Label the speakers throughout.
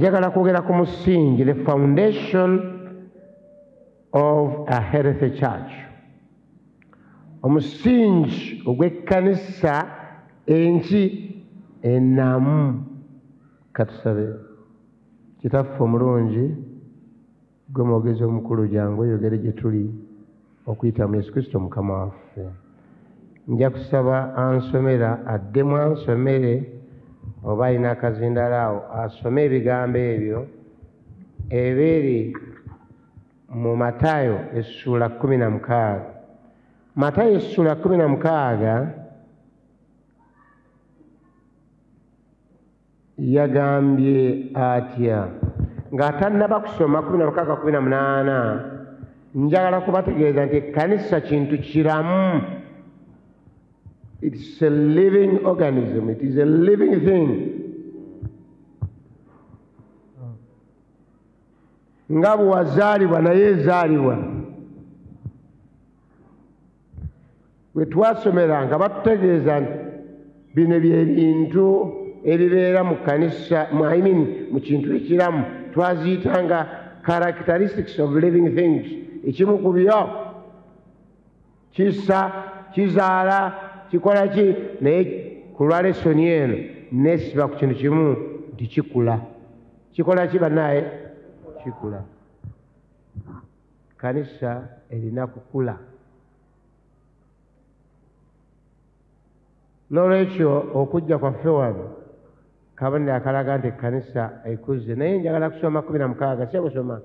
Speaker 1: Njagala kwogera ku musingi, the foundation of a healthy church, omusingi ogw'ekkanisa enki ennamu. Katusabe. Kitaffe omulungi, gwe mwogezi omukulu, jangu oyogere gye tuli okuyita mu Yesu Kristo Mukama waffe. Nja kusaba ansomera addemu ansomere, oba alina akazindalo awo asome ebigambo ebyo ebiri mu Matayo essuula 16. Matayo essuula 16 yagambye atya? Ng'atannaba kusoma 16 18, njagala kubategeeza nti ekkanisa kintu kiramu. It's a living organism. It is a living thing. Nga bwe wazaalibwa naye ezaalibwa. Bwe twasomeranga batutegeeza nti bino bye bintu ebibeera mu kkanisa, I mean, mu kintu ekiramu, twaziyitanga characteristics of living things. Ekimu ku byo kisa, kizaala, kikola ki, naye ku lwa lesoni eno neesiba ku kintu kimu nti kikula. Kikola ki bannaye? Kikula. Kanisa erina kukula. N'olwekyo okujja kwaffe wano kabonero akalaga nti ekkanisa ekuze. Naye njagala kusoma 16, si kusoma.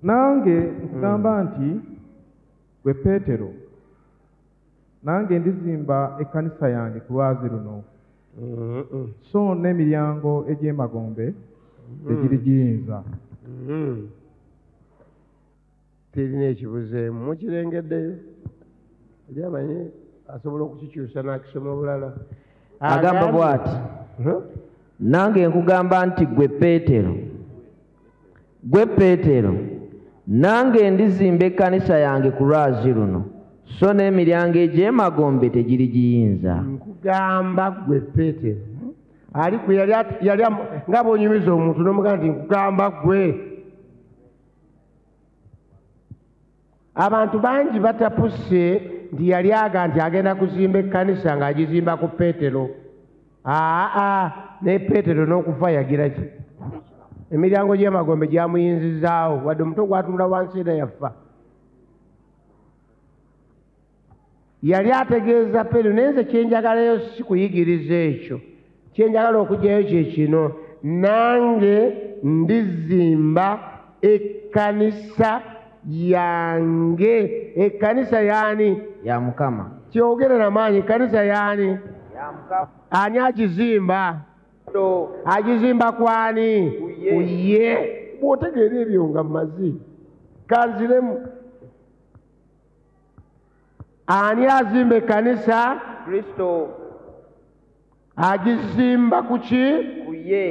Speaker 2: Nange nkugamba nti gwe Peetero, nange ndizimba ekkanisa yange ku lwazi luno, so n'emiryango egy'emagombe tegirigiyinza.
Speaker 1: Terina ekibuzeemu, mukirengeddeyo? Oli amanyi asobola okukikyusa n'akisoma obulala.
Speaker 3: Agamba bw'ati, nange nkugamba nti gwe Peetero, gwe Peetero, nange ndizimba ekkanisa yange ku lwazi luno, so n'emiryango egy'emagombe tegirigiyinza.
Speaker 1: Nkugamba gwe Peetero. Ali gwe yali nga bw'onyumiza omuntu n'omugamba nti nkugamba gwe. Abantu bangi batapuse nti yali aga nti agenda kuzimba ekkanisa ng'agizimba ku Peetero. Aa, ne Peetero n'okufa yagira ki? Emiryango gy'emagombe gyamuyinzizaawo, wadde omutwe gwatuula wansi era yafa. Yali ategeeza Peetero, naye nze kye njagalayo si kuyigiriza ekyo. Kye njagala okuggyayo kye kino, nange ndizimba ekkanisa yange. Ekkanisa yaani?
Speaker 3: Ya Mukama.
Speaker 1: Kyogere na maanyi, ekkanisa yaani?
Speaker 3: Ya Mukama.
Speaker 1: Ani agizimba? Agizimba kwani? Ku ye. Bw'otegeera ebyo nga mmaze, kanziremu. Ani azimba ekkanisa?
Speaker 3: Kristo.
Speaker 1: Agizimba ku ki?
Speaker 3: Ku ye.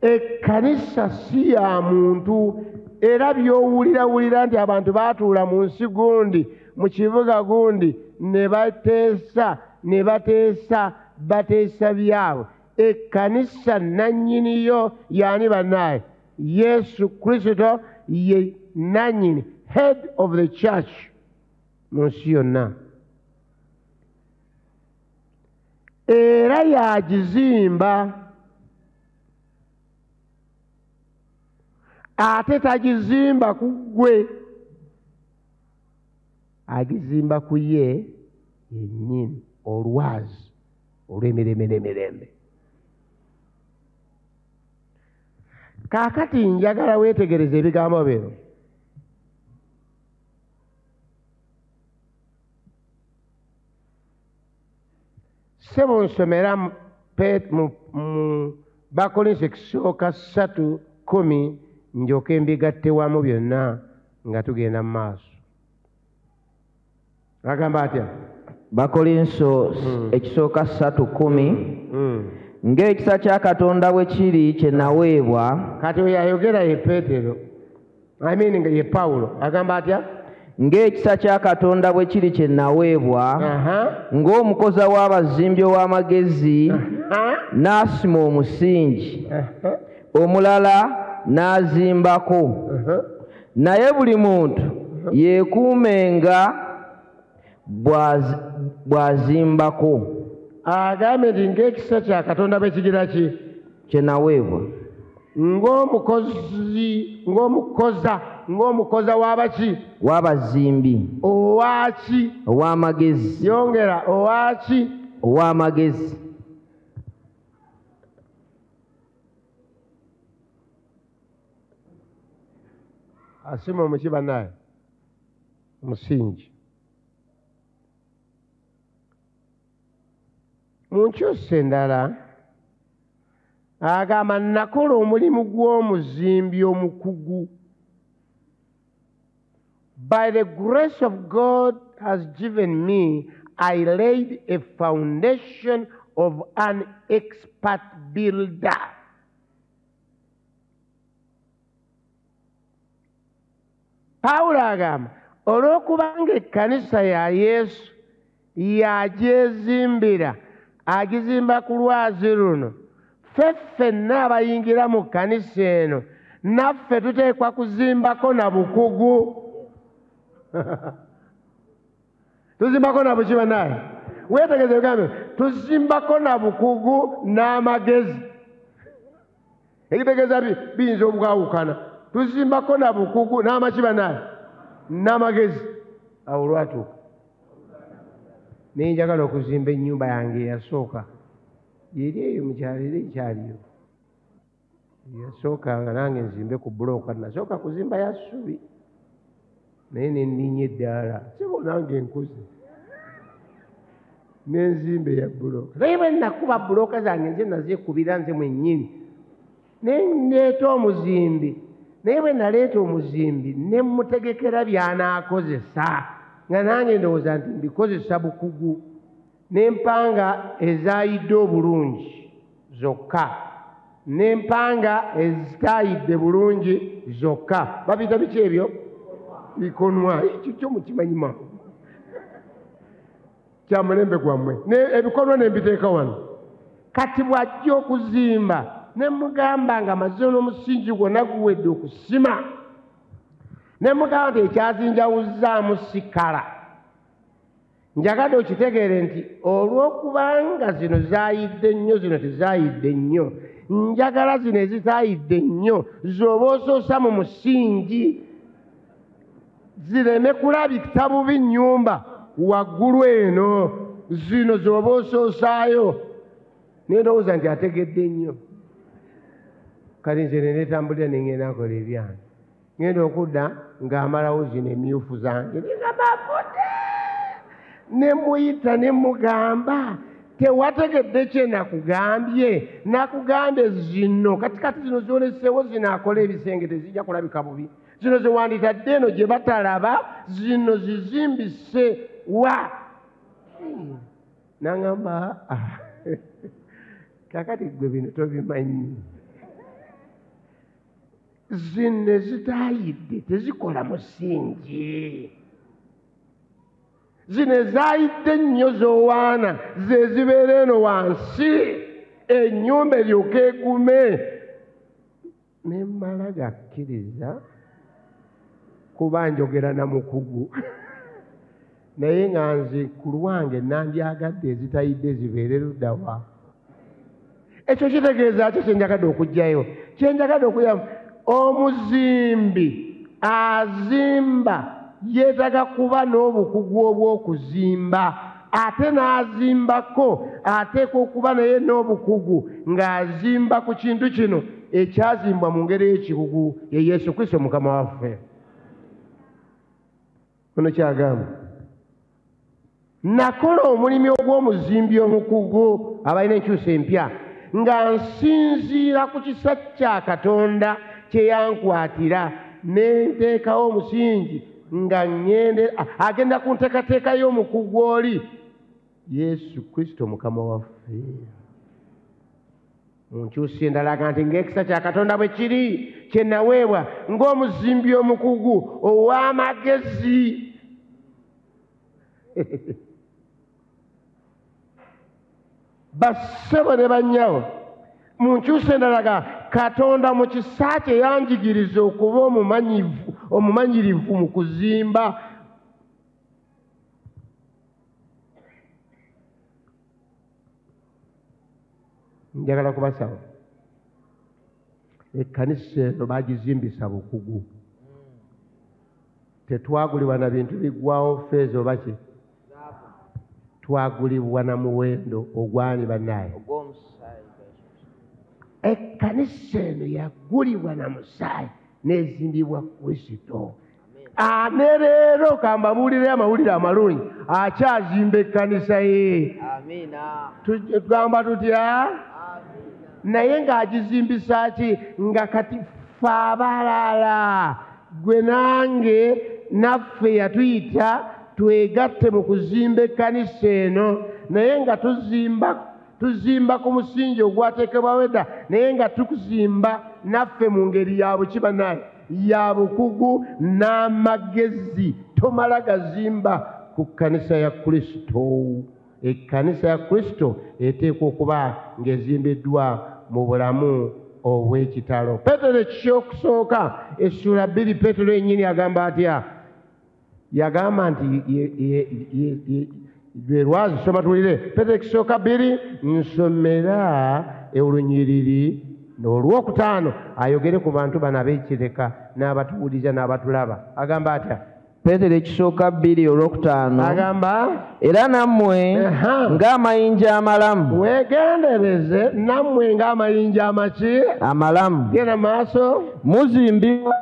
Speaker 1: Ekkanisa si ya muntu, era by'owulirawulira nti abantu baatuula mu nsi gundi, mu kibuga gundi, ne bateesa, ne bateesa, bateesa byabwe. Ekkanisa nannyiniyo y'ani bannaye? Yesu Kristo ye nannyini, head of the church mu nsi yonna. Era yagizimba, ate tagizimba ku ggwe, agizimba ku ye yennyini, olwazi olw'emirembe n'emirembe. Kaakati njagala weetegereze ebigambo bino. Ssebo nsomera mu Bakolinso ekisooka 3:10, njoke mbigatte wamu byonna nga tugenda mu maaso. Agamba atya?
Speaker 3: Bakolinso ekisooka 3:10, ng'ekisa kya Katonda bwe kiri kye naweebwa.
Speaker 1: Kati oyo ayogera ye Peetero, I mean ye Pawulo. Agamba atya?
Speaker 3: Ng'ekisa kya Katonda bwe kiri kye naweebwa, ng'omukoza w'abazimbi ow'amagezi, n'asima omusingi, omulala n'azimbako. Naye buli muntu yeekuumenga bw'azimbako.
Speaker 1: Agambye nti ng'ekisa kya Katonda bwe kigira ki?
Speaker 3: Kye naweebwa.
Speaker 1: Ng'omukoza w'abaki?
Speaker 3: W'abazimbi.
Speaker 1: Owaki?
Speaker 3: Ow'amagezi.
Speaker 1: Yongera, owaki?
Speaker 3: Ow'amagezi.
Speaker 1: Asima omuki bannaye? Omusingi. Mu nkyusa endala agamba nakola omulimu gw'omuzimbi omukugu. By the grace of God has given me, I laid a foundation of an expert builder. Pawulo agamba olw'okubanga ekkanisa ya Yesu yagyezimbira, agizimba ku lwazi luno, ffe ffenna abayingira mu kkanisa eno naffe tuteekwa kuzimbako na bukugu. Tuzimbako na buki bannaye? Weetegereze ogambe tuzimbako na bukugu n'amagezi. Ekitegeeza biyinza obwawukana. Tuzimbako na bukugu n'amaki bannaye? N'amagezi. Awo olwatuuka naye njagala okuzimba ennyumba yange eyasooka, yeri eyo mu kyalo era ekyaliyo. Yasooka nga nange nzimbe ku bulooka, nasooka kuzimba ya ssubi naye ne nninnya eddaala, sebo nange nkuze n'enzimba eya bulooka. Naye bwe nakuba bulooka zange nze nazeekubira nze mwennyini, ne ndeeta omuzimbi. Naye bwe naleeta omuzimbi ne mmutegekera by'anaakozesa, nga nange ndowooza nti mbikozesa bukugu, n'empanga ezaayidde obulungi zokka, n'empanga ezitaayidde bulungi zokka. Babiyita biki ebyo? Bikonwa. Ekyo kyo mukimanyi mangu, kya mulembe gwammwe. Ebikonwa ne mbiteeka wano. Kati bw'ajja okuzimba ne mugamba nga maze n'omusingi gwonna guwedde okusima, ne mugamba nti ekyazinjawuzzaamu sikala. Njagadde okitegeere nti olw'okubanga zino zaayidde nnyo, zino tezaayidde nnyo, njagala zino ezitaayidde nnyo z'oba osoosa mu musingi zireme kulabika bubi nnyumba waggulu eno, zino z'oba osoosaayo. Ne ndowooza nti ategedde nnyo. Kati nze ne neetambulira ne ngenda nkola ebyange. Ngenda okudda ng'amalawo zino emyufu zange, negamba afudde. Ne muyita ne mugamba tewategedde kye nakugambye, nakugambye zino kati kati zino zoleseewo zinaakola ebisenge tezijja kulabika bubi, zino zewanditadde eno gye batalaba, zino zizimbise wa. Nangamba kakati gwe bino tobimanyi, zino ezitaayidde tezikola musingi, zino ezaayidde ennyo z'owaana ze zibeera eno wansi, ennyumba eryoke egume. Ne mmala gakkiriza kuba njogera na mukugu, naye nga nze ku lwange nandyagadde ezitayidde zibeere ludda wa. Ekyo kitegeeza ki kye njagadde okuggyayo? Kye njagadde okuggyayo, omuzimbi azimba yeetaaga kuba n'obukugu obw'okuzimba, ate n'azimbako ateekwa okuba naye n'obukugu ng'azimba ku kintu kino ekyazimbwa mu ngeri y'ekikugu ye Yesu Kristo Mukama waffe. Ono kyagamba nakola omulimu ogw'omuzimbi omukugu abalina enkyusa empya nga nsinziira ku kisa kya Katonda kye yankwatira, ne nteekawo omusingi nga ngende agenda ku nteekateeka y'omukugu oli Yesu Kristo Mukama waffe. Mu nkyusa endala aga nti ng'ekisa kya Katonda bwe kiri kye naweebwa ng'omuzimbi omukugu ow'amagezi. Bassebo ne bannyabo, mu nkyusa endala ga Katonda mu kisa kye yanjigiriza okuba omumanyirivu mu kuzimba. Njagala kubasaba, ekkanisa eno bagizimbisa bukugu. Tetwagulibwa na bintu biggwawo feeza oba ki, twagulibwa na muwendo ogwani bannaye. Ekkanisa eno yagulibwa na musaayi n'ezimbibwa Kristo. Ne leero kambabuulire amawulire amalungi, akyazimba ekkanisa ye. Tugamba tutya? Naye ng'agizimbisa ki? Nga kati ffe abalala, gwe nange naffe yatuyita twegatte mu kuzimba ekkanisa eno, naye nga tuzimba ku musingi ogwateekebwawo edda, naye nga tukuzimba naffe mu ngeri ya buki bannaye, ya bukugu n'amagezi. Tomala gazimba ku kkanisa ya Kristo. Ekkanisa ya Kristo eteekwa okuba ng'ezimbiddwa mu bulamu obw'ekitalo. Peetero ekyokusooka essula 2, Peetero yennyini agamba atya? Yagamba nti lwe lwazi. Soma tuwulire. Peetero ekisooka 2, nsomera olunyiriri olwokutaano, ayogere ku bantu bano ab'ekireka n'abatuwuliza n'abatulaba. Agamba atya?
Speaker 3: Peetero ekisooka 2 olwokutaano
Speaker 1: agamba,
Speaker 3: era nammwe ng'amayinja amalamu.
Speaker 1: Weegendereze, nammwe ng'amayinja amaki?
Speaker 3: Amalamu.
Speaker 1: Genda maaso.
Speaker 3: Muzimbibwa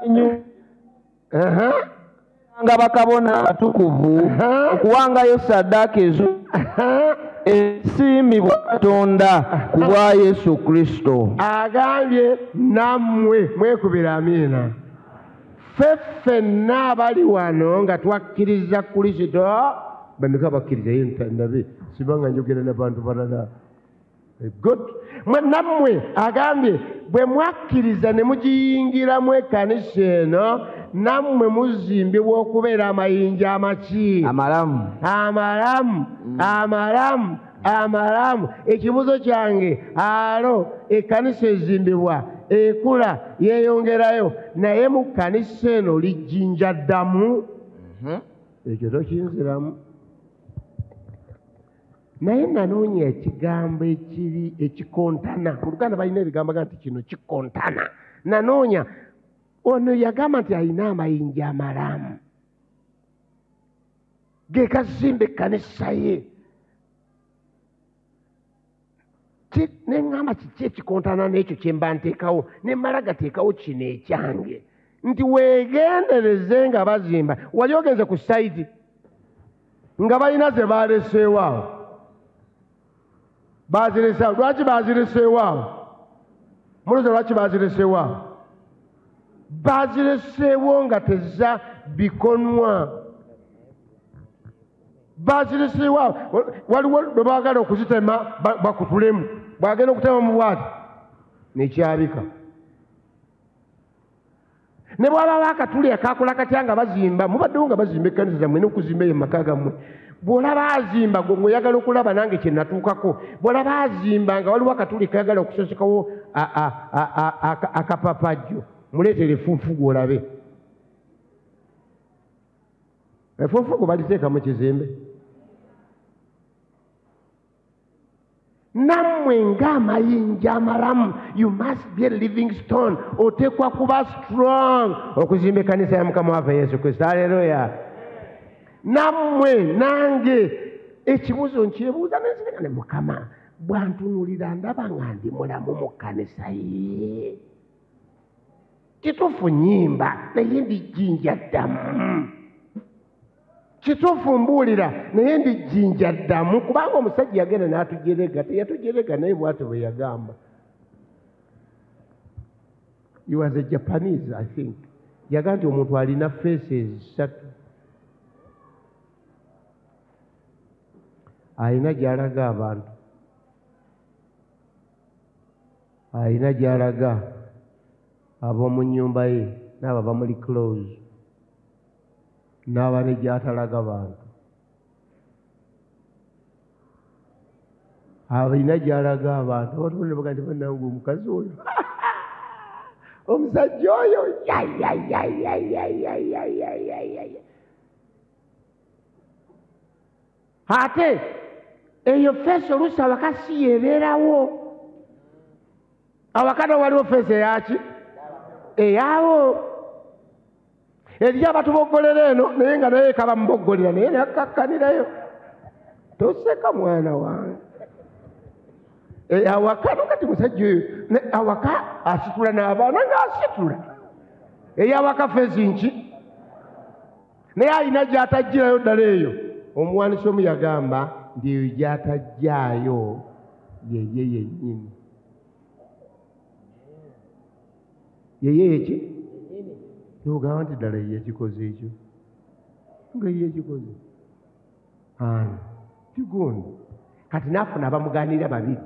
Speaker 3: nga bakabona abatukuvu okuwangayo ssaddaaka ezo esiimibwa Katonda ku bwa Yesu Kristo.
Speaker 1: Agambye nammwe, mwekubira amiina. Ffe ffenna abali wano nga twakkiriza Kristo, bameka bakkiriza? Ye ndabe sibanga njogera n'abantu balala. Good. Nammwe agambye bwe mwakkiriza ne mugiyingiramu ekkanisa eno, nammwe muzimbibwa okubeera amayinja amaki?
Speaker 3: Amalamu.
Speaker 1: Amalamu, amalamu, amalamu. Ekibuuzo kyange, alo ekkanisa ezimbibwa, ekula, yeeyongerayo, naye mu kkanisa eno lijjinja ddamu? Ekyo tokinziramu. Naye nanoonya ekigambo ekiri ekikontana. Mu Luganda balina ebigambo ga nti kino kikontana. Nanoonya ono yagamba nti alina amayinja amalamu ge gazimba ekkanisa ye. Ne ŋŋamba kiki ekikontana n'ekyo kye mba nteekawo, ne mmala gateekawo kino ekyange nti weegendereze nga bazimba. Wali ogenze ku sayiti nga balina ze baleseewo awo, bazireseewo. Lwaki bazireseewo awo? Mulowooza lwaki bazireseewo awo? Bazireseewo nga tezza bikonwa. Bazireseewo awo. Waliwo lwe baagala okuzitema bakutulemu, bw'agenda okutema mu bwati nekyabika. Ne bw'abawo akatuli akakola katya nga bazimba, mubaddewo nga bazimba ekkanisa zammwe n'okuzimba eyo mu maka gammwe. Bw'olaba azimba gwe ng'oyagala okulaba nange kye natuukako, bw'olaba azimba nga waliwo akatuli kayagala okusosekawo akapapajjo, muleetere effunfugu olabe. Effunfugu baliteeka mu kizimbe. Nammwe ng'amayinja amalamu, you must be a living stone. Oteekwa kuba strong okuzimba ekkanisa ya Mukama waffe Yesu Kristo. Haleluya. Nammwe nange ekibuuzo nkyebuuza nenzireka ne Mukama bwantunuulira ndaba nga ndi mulamu mu kkanisa ye. Kituufu nnyimba naye ndi jjinja ddamu. Kituufu mbuulira naye ndi jjinja ddamu, kubanga omusajja yagenda n'atujerega, teyatujerega naye bw'atyo bwe yagamba. He was a Japanese, I think. Yagamba nti omuntu alina faces 3. Alina gy'alaga abantu, Alina gy'alaga ab'omu nnyumba ye n'abo bamuli close, n'aba ne gy'atalaga bantu. Alina gy'alaga abantu, abantu bonna bagamba nti bannange omukazi oyo, omusajja oyo, ya ya ya ya ya ya ya ya ya ya ya. Ate eyo feesi oluusi awaka si yeebeerawo. Awaka no waliwo feesi eyaki? Eyaawo. Eriyo abatuboggolera eno naye nga naye kaba muboggolera naye nakkakkanirayo. Toseka mwana wange. Awaka no kati musajja oyo awaka asitula n'abaana ng'asitula. Eyawaka feesi nki? Naye alina gy'atajjirayo ddala eyo. Omuwandiisi omu yagamba nti eyo gy'atajjaayo yeye yennyini. Yeye yeki? N'ogamba nti ddala ye yakikoze ekyo. Nga ye yakikoze. Ani? Kigundi. Kati n'afuna abamugaanira babiri.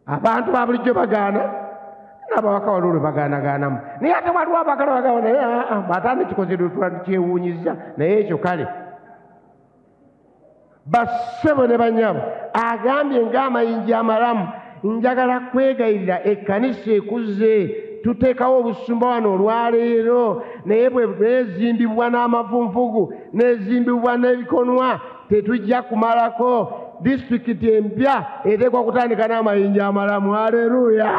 Speaker 1: Abantu ba bulijjo bagaana, n'abawaka waliwo lwe bagaanagaanamu. Naye ate waliwo abagala bagamba naye bw'atandika kikoze kyewuunyizza naye ekyo kale. Bassebo ne bannyabo, agambye ng'amayinja amalamu, njagala kwegayirira ekkanisa ekuze, tuteekawo obusumba wano olwaleero, naye bwe neezimbibwa n'amafunfugu, neezimbibwa n'ebikonwa, tetujja kumalako. Disitulikiti empya eteekwa kutandika n'amayinja amalamu. Haleluya!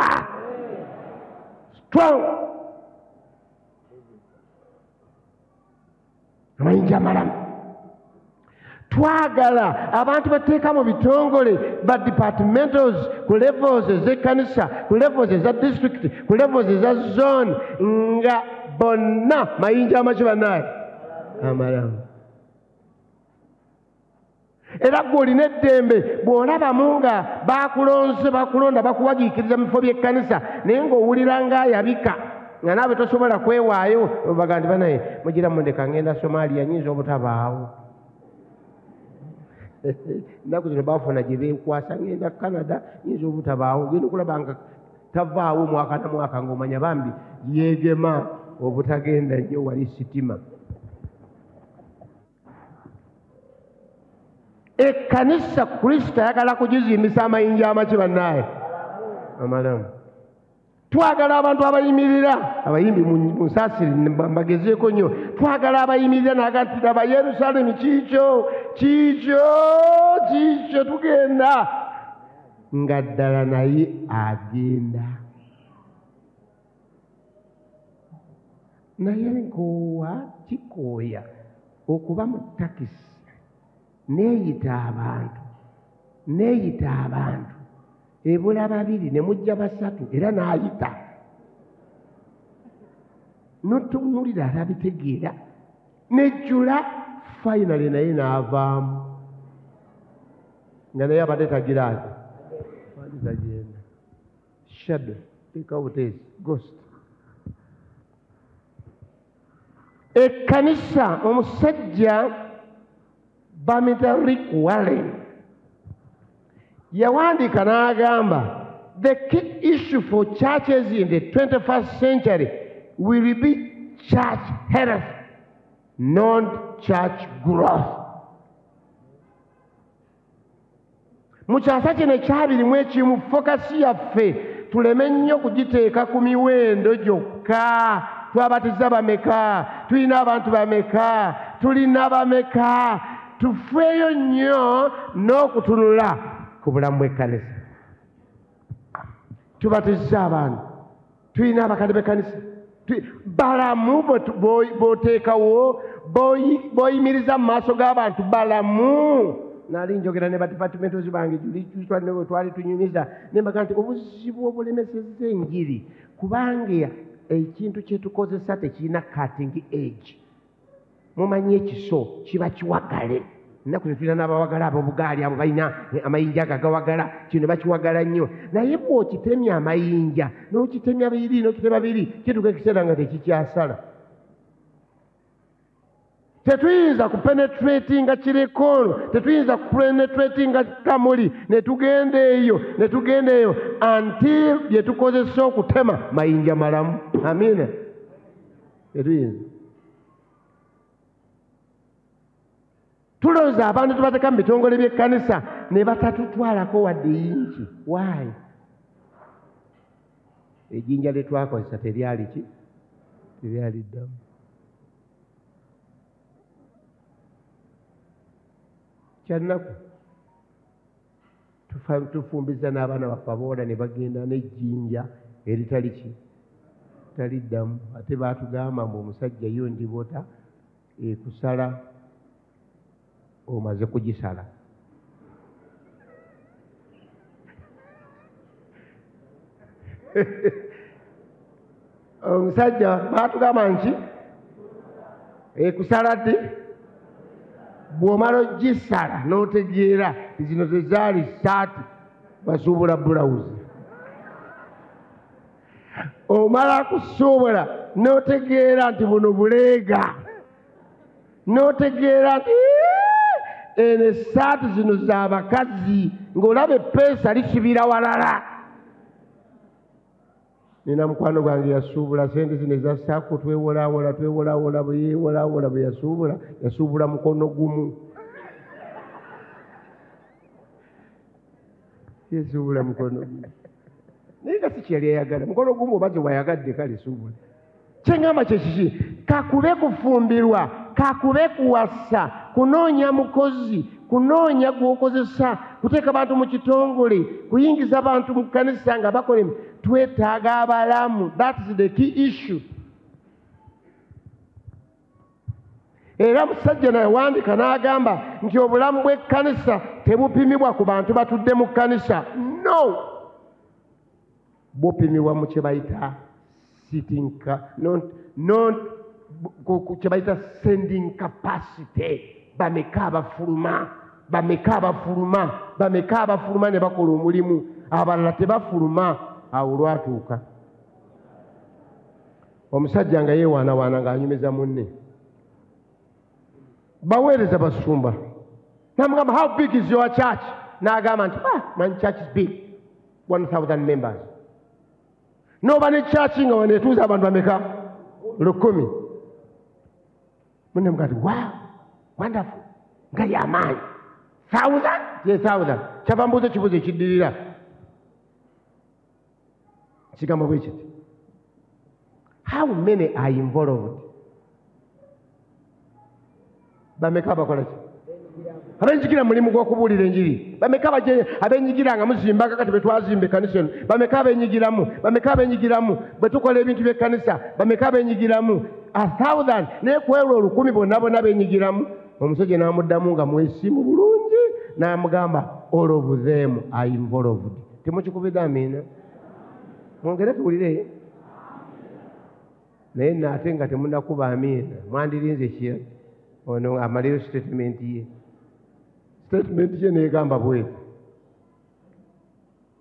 Speaker 1: Strong! Amayinja amalamu. Twagala abantu bateeka mu bitongole ba departmentals ku levels ez'ekkanisa, ku levels eza district, ku levels eza zone, nga bonna mayinja amaki bannaye? Amalamu. Era ggwe olina eddembe bw'olabamu nga bakulonze, bakulonda, bakuwagiikiriza mu bifo by'ekkanisa, naye ng'owulira ng'ayabika nga naawe tosobola kwewaayo, obaga nti banaye mugira mundeka ngenda Somalia nnyinza obutabaawo. Ennaku zino baafuna gye beekwasa, ngenda Canada nnyinza obutabaawo. Ogenda okulaba nga tavaawo mwaka na mwaka ng'omanya bambi yeegema obutagenda nnyo wali sitima. Ekkanisa Kristo ayagala kugizimbisa amayinja amaki bannaaye? Amalamu. Twagala abantu abayimirira, abayimbi munsaasire mbagezeeko nnyo. Twagala abayimirira n'agamba nti laba Yerusaalemi kiikyo, kiikyo, kiikyo tugenda. Nga ddala naye agenda. Naye nkoowa kikooya okuba mu takisi neeyita abantu, neeyita abantu. Ebula babiri ne mujja basatu era n'ayita. N'otunuulira alabitegeera. Nejjula finally naye n'avaamu. Nga naye abadde tagira ati. Abadde tagenda. Shadow, teeka buteesi, ghost. Ekkanisa omusajja bamuyita Rick Warren yawandiika n'agamba the key issue for churches in the 21st century will be church health, not church growth. Mu kyasa kino ekyabiri mu ekimu fokasi yaffe tuleme nnyo kugiteeka ku miwendo gyokka. Twabatiza bameka, tulina abantu bameka, tulina bameka. Tufeeyo nnyo n'okutunula ku bulamu bw'ekkanisa. Tubatizza abantu, tulina abakadde b'ekkanisa, balamu b'oteekawo, b'oyimiriza mu maaso g'abantu balamu. Nali njogera ne badepartmentals bange juli twali tunyumiza ne mbagamba nti obuzibu obulemesezza enjiri kubanga ekintu kye tukozesa tekirina cutting edge. Mumanyi ekiso kiba kiwagale. Ennaku zino tulina n'abawagala ab'obugaali abo balina amayinja agagawagala, kino bakiwagala nnyo. Naye bw'okitemya amayinja n'okitemya biri n'okitema biri kituuka ekiseera nga tekikyasala. Tetuyinza kupenetratinga Kirekono, tetuyinza kupenetratinga Kamuli, ne tugenda eyo, ne tugenda eyo until bye tukozesa okutema mayinja malamu. Amina. Tetuyinza. Tulowooza abantu tubateeka mu bitongole by'ekkanisa ne batatutwalako wadde yinki. Why? Ejjinja lye twakozesa teryali ki? Teryali ddamu. Kyannaku tufumbiza n'abaana baffe aboola ne bagenda n'ejjinja eritali ki? Tali ddamu. Ate baatugamba mbu omusajja yo ndibota ekusala omaze kugisala. Omusajja baatugamba nti ekusala ddi? Bw'omala ogisala n'otegeera zino tezaali ssaati, basuubula bulawuzi. Omala kusuubula n'otegeera nti buno buleega, n'otegeera nti eno essaati zino z'abakazi, ng'olaba eppeesa lisibira walala. Nina mukwano gwange yasuubula sente zino eza saako, twewolawola twewolawola, bwe yeewolawola bwe yasuubula, yasuubula mukono gumu. Yasuubula mukono gumu. Naye nga si kye yali ayagala, mukono gumu oba gye wayagadde kale suubula. Kye ŋŋamba kye kiki? Kakube kufumbirwa, kakube kuwasa, kunoonya mukozi, kunoonya gw'okozesa, kuteeka bantu mu kitongole, kuyingiza bantu mu kkanisa nga bakola. Twetaaga abalamu. That is the key issue. Era musajja nayawandiika n'agamba nti obulamu bw'ekkanisa tebupimibwa ku bantu batudde mu kkanisa. No, bupimibwa mu kye bayita sitting, not kye bayita sending capacity. Bameka abafuluma, bameka abafuluma, bameka abafuluma ne bakola omulimu, abalala tebafuluma. Awo lwatuuka omusajja nga yeewaanawaana ng'anyumiza munne, baweereza basumba, n'amugamba how big is your church? N'agamba nti my church is big, 1000 members. N'oba ne church nga wano etuuza abantu bameka? 1000. Munne mugamba nti wow, wonderful, nga y'amaanyi. 1000? Ye 1000. Kyava mbuuza ekibuuzo ekiddirira. Kigambo bwe kiti, how many are involved? Bameka abakola ki? Abenyigira mulimu gw'okubuulira enjiri. Bameka abenyigira nga muzimba kakati bwe twazimba ekkanisa eno? Bameka abenyigiramu? Bameka abenyigiramu bwe tukola ebintu by'ekkanisa? Bameka abenyigiramu? 1000. Naye ku olwo 1000 bonna bonna benyigiramu. Omusajja n'amuddamu nga mwesimu bulungi n'amugamba all of them are involved. Temukikubidde amiina? Mwongere tuwulire. Naye nno ate nga temunnakuba amiina, mwandirinze ki? Ono amaleyo statement ye. Statement ye neegamba bweti.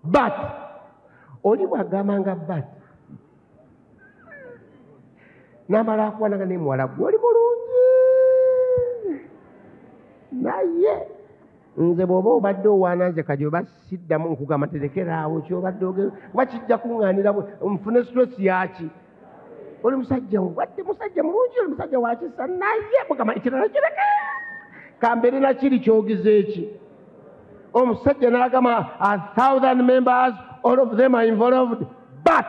Speaker 1: But oli bw'agamba nga but n'amala akuwananga ne muwala gwe oli mulungi, naye nze bw'oba obadde owaana nze kati oba siddamu nkugamba terekeraawo ky'obadde ogenda kuba kijja kuŋŋaanira nfune stress yaki. Oli musajja wadde musajja mulungi, oli musajja wa kisa, naye mugamba ekirala kireke kambeere na kiri kyogize eki. Omusajja n'agamba 1000 members, all of them are involved, but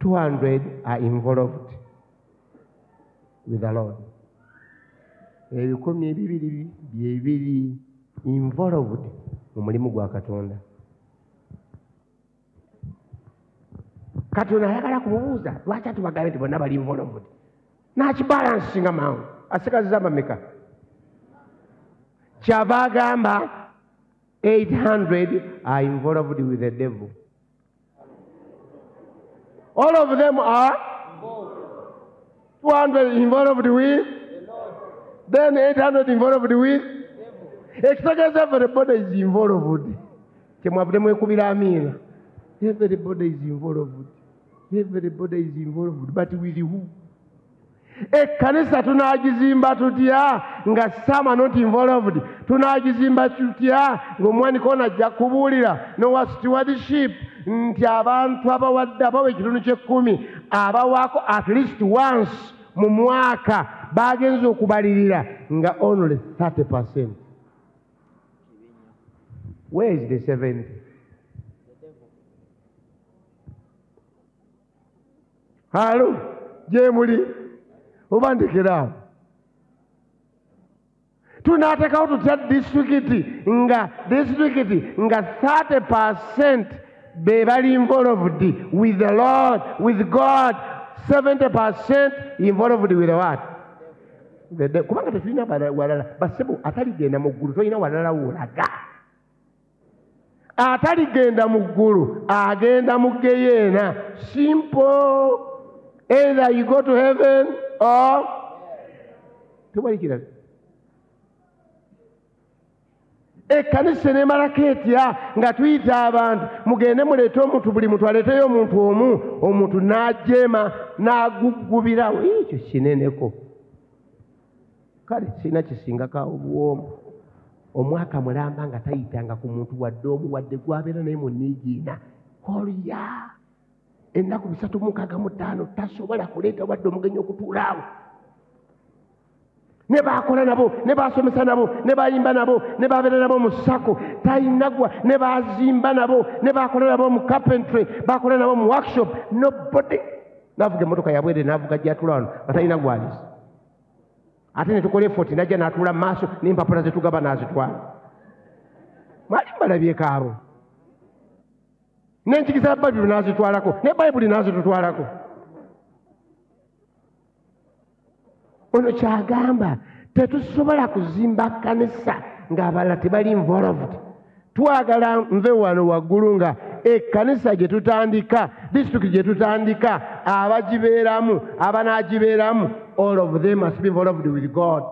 Speaker 1: 200 are involved with the Lord. 200 bye biri involved mu mulimu gwa Katonda. Katonda ayagala kumubuuza lwaki atubagambe nti bonna bali involved? N'akibalansinga mangu, asigazza bameka? Kyava agamba 800 are involved with the devil. All of them are 200 involved with, then 800 involved with. Ekitegeeza everybody is involved. Kyemwavudde mwekubira amiina. Everybody is involved. Everybody is involved, but with who? Ekkanisa tunaagizimba tutya nga some are not involved? Tunaagizimba tutya ng'omwanika ono ajja kubuulira n'owa stewardship nti abantu abawadde abawa ekitundu ky'ekkumi abawaako at least once mu mwaka bagenze okubalirira nga only 30%. Where is the 70? Halo, gye muli oba ndekera awo. Tunateekawo tutya disitulikiti nga 30% be bali involved with the Lord, with God, 70% involved with what? Kubanga tetulina walala. Basebo ataligenda mu ggulu tolina walala w'olaga. Ataligenda mu ggulu agenda mu ggeyeena. Simple. Either you go to heaven or tewali kirala. Ekkanisa eneemalako etya nga tuyita abantu mugende muleete omuntu, buli muntu aleeteyo omuntu omu, omuntu n'ajeema n'aguggubirawo. Ekyo kineneko. Kale sirina kisingako obuwoomu. Omwaka mulamba nga tayitanga ku muntu wadde omu, wadde gw'abeera naye mu nniigiina. Kolya ennaku 365 tasobola kuleeta wadde omugenyi okutuula awo. Ne baakola nabo, ne baasomesa nabo, ne bayimba nabo, ne babeera nabo mu sako, tayinagwa, ne baazimba nabo, ne baakola nabo mu carpentry, baakola nabo mu workshop. Nobody. N'avuga emmotoka yabwere n'avuga gy'atuula wano nga talina gw'aliza. Ate ne tukola effort n'ajja n'atuula mu maaso n'empapula ze tugaba n'azitwala. Mwali mbalabyeko abo. N'enjigiriza ya Bayibuli n'azitwalako, ne Bayibuli n'azitutwalako. Ono kyagamba tetusobola kuzimba kkanisa ng'abalala tebali involved. Twagala nve wano waggulu nga ekkanisa gye tutandika, disitulikiti gye tutandika, abagibeeramu, abanaagibeeramu, all of them must be involved with God.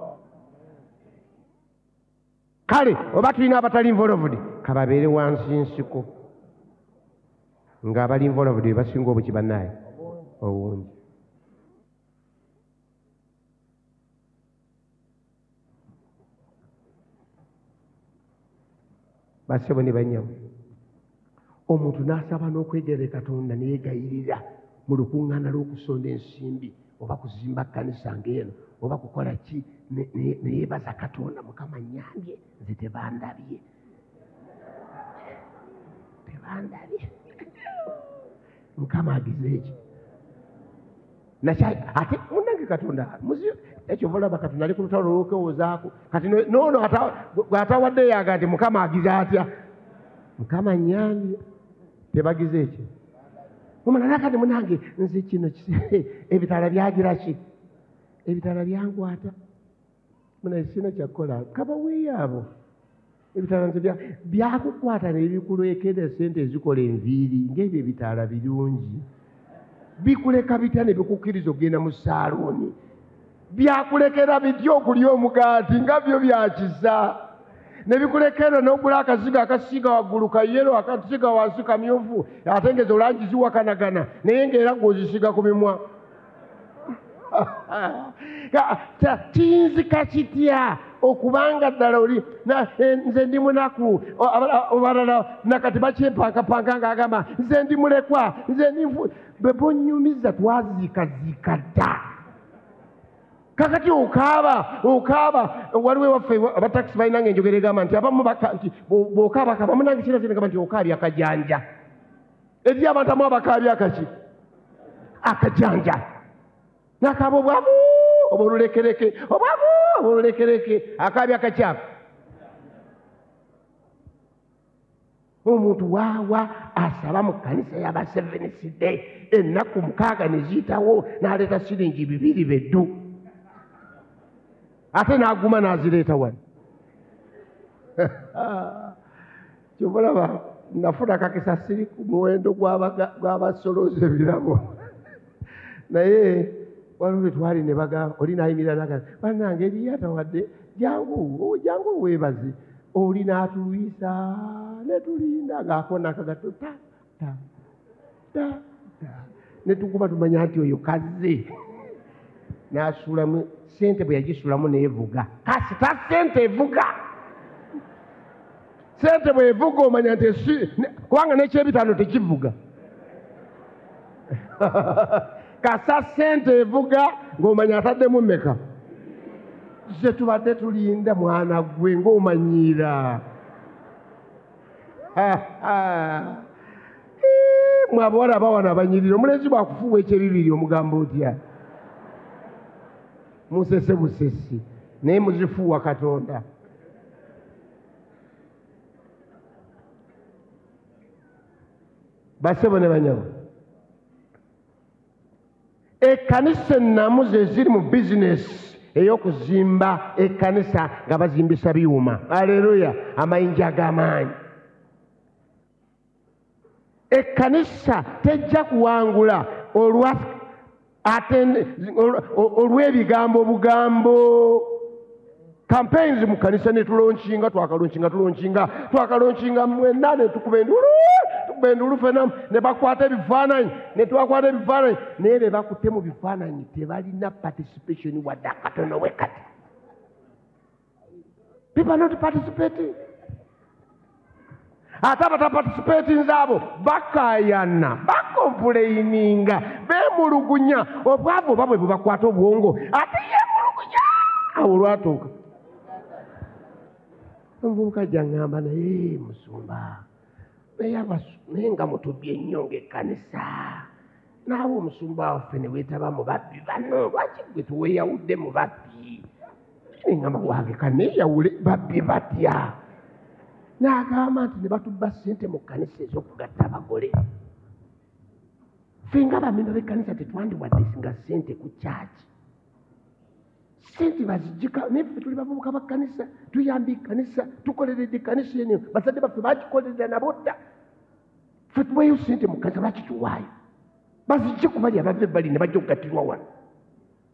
Speaker 1: Kale oba tulina abatali involved, kababeere wansi nsiko. Ng'abali involved be basinga obuki bannaye obungi. Basebo ne bannyabo, omuntu n'asaba n'okwegerera Katonda ne yeegayirira mu lukuŋŋaana lw'okusonda ensimbi oba kuzimba kkanisa ng'eno oba kukola ki, ne yeebaza Katonda, Mukama nnyambye nze tebandabye, tebandabye. Mukama agize eki ate munnange Katonda ekyo olaba Katonda ali ku lutalo olw'okwewozaako. Kati n'ono bw'atawaddeyo aga nti Mukama agize atya? Mukama nnyambye tebagize eki. Omulala kati munnange nze kino ebitaala byagira ki? Ebitaala byankwata. Munaye sirina kyakukola, kabaweeyo abo. Ebitaala nze byakukwata ne bikulekera essente ezikola enviiri ng'ebyo ebitaala birungi. Bikuleka bitya ne bikukkiriza okugenda mu saaluuni? Byakulekera bitya okulya omugaati nga byo byakiza? Ne bikulekera n'ogula akazigo akasiiga waggulu ka yero, akasiiga wansi kamyufu, ate ng'ezo langi ziwakanagana naye ng'era gw'ozisiiga ku mimwa. Kiyinzika kitya okubanga ddala oli nze ndi munaku, abalala nakati bakyepankapanka ng'agamba nze ndi mulekwa, nze ndi nfu. Bwe bonyumiza twaziikaziika dda. Kakati okaaba, okaaba. Waliwo ewaffe abatakisi balina ng'enjogera egamba nti abamu nti bw'okaaba kaba munange kira kino gamba nti okaabya akajanja. Eri abantu abamu abakaabya akaki? Akajanja. N'akaaba obwavu obw'olulekereke, obwavu obw'olulekereke, akaabya akakyafu. Omuntu waawa asaba mu kkanisa y'aba Seventh Day ennaku 6 ne ziyitawo n'aleeta siringi 2 beddu, ate n'aguma n'azireeta wano. Kyova olaba nafuna akakisa siri ku muwendo gw'abasolooza ebirabo, naye waliwo bwe twali ne bagamba oli n'ayimirira n'agamba bannange eriyo atawadde, jangu jangu weebaze. Oli n'atulwisa ne tulinda ng'akona akagatto ta ta ta ta, Ne tukuba tumanya nti oyo kazze. N'asuulamu ssente bwe yagisulamu n'evuga. Kasita ssente evuga. Ssente bw'evuga omanya nti kubanga n'ekyebitaano tekivuga. Kasa ssente evuga ng'omanya ataddemu mmeka. Ze tubadde tulinda mwana gwe ng'omanyiira. Mwe abawala abawana abanyirira omulenzi bw'akufuuwa ekyebibiri omugamba otya? Musese busesi naye muzifuuwa Katonda. Basebo ne banyabo, ekkanisa ennamu ze ziri mu bizinesi ey'okuzimba ekkanisa nga bazimbisa byuma. Aleluya, amayinja ag'amaanyi. Ekkanisa tejja kuwangula olw'ebigambo bugambo. Campaigns mu kanisa ne tulonkinga, twakalonkinga, tulonkinga, twakalonkinga mwenna ne tukuba enduulu, tukuba enduulu ffenna ne bakwata ebifaananyi, ne twakwata ebifaananyi, naye be bakutte mu bifaananyi tebalina participation wadde akatono we kati. People are not participating. Ate abataparticipatinze abo bakaayana, bakompuleininga, beemulugunya, obwavu oba bwe bubakwata obwongo, ate yeemulugunya awo olwatuuka. Omuvubuka ajja ŋŋamba naye musumba, naye nga mutubye nnyo ng'ekkanisa, naawe omusumba waffe ne weetaba mu babbi bano, lwaki gwe tuweeyawudde mu babbi? Ne ŋŋamba wange kaneeyawule babbi batya? N'agamba nti ne batubba ssente mu kkanisa ez'okugatta abagole. Ffe nga bamemba b'ekkanisa tetwandiwadde nga ssente ku kyaki. Ssente baziggyika, naye ffe tuli bavubuka ba kkanisa, tuyamba ekkanisa, tukoleredde ekkanisa eno, bazadde baffe bagikolerera nabo dda. Ffe tuweeyo ssente mu kkanisa, lwaki tuwaayo? Bazigye ku bali abava ebbali ne bajja okugattirwa wano.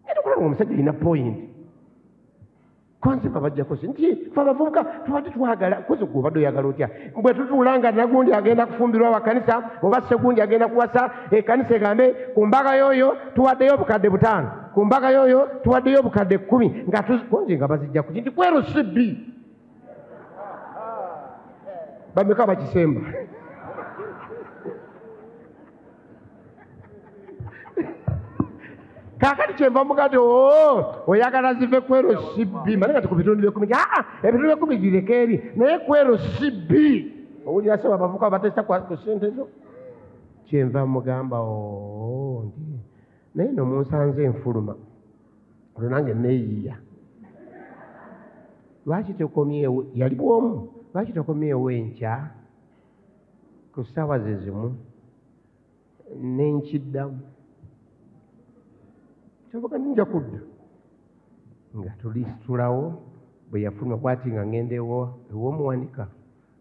Speaker 1: Naye tukulaba omusajja alina point. Konze babajjako nti ffe abavubuka tubadde twagala, koze gwe obadde oyagala otya? Bwe tutuula nga nagundi agenda kufumbirwa wa kkanisa oba ssegundi agenda kuwasa, ekkanisa egambe ku mbaga y'oyo tuwaddeyo obukadde 5, ku mbaga y'oyo tuwaddeyo obukadde 10, nga konze nga bazijja ku nti kwero si bbi. Bameka bakisemba? Kaakati kyenva mbuga nti oyagala zive kwero si bbi, mane kati ku bitundu by'ekkumi, ebitundu by'ekkumi bireke eri, naye kwero si bbi. Owulira ssebo abavubuka bateesa ku ssente zo? Kyenva mugamba nti naye nno munsanze enfuluma, olwo nange neeyiiya. Lwaki tokomyewo? Yali bw'omu, lwaki tokomyewo enkya ku ssaawa ze zimu ne nkiddamu? Kyovuga nja kudda. Nga tulisitulawo bwe yafuluma bw'ati nga ŋŋenda ew'omuwanika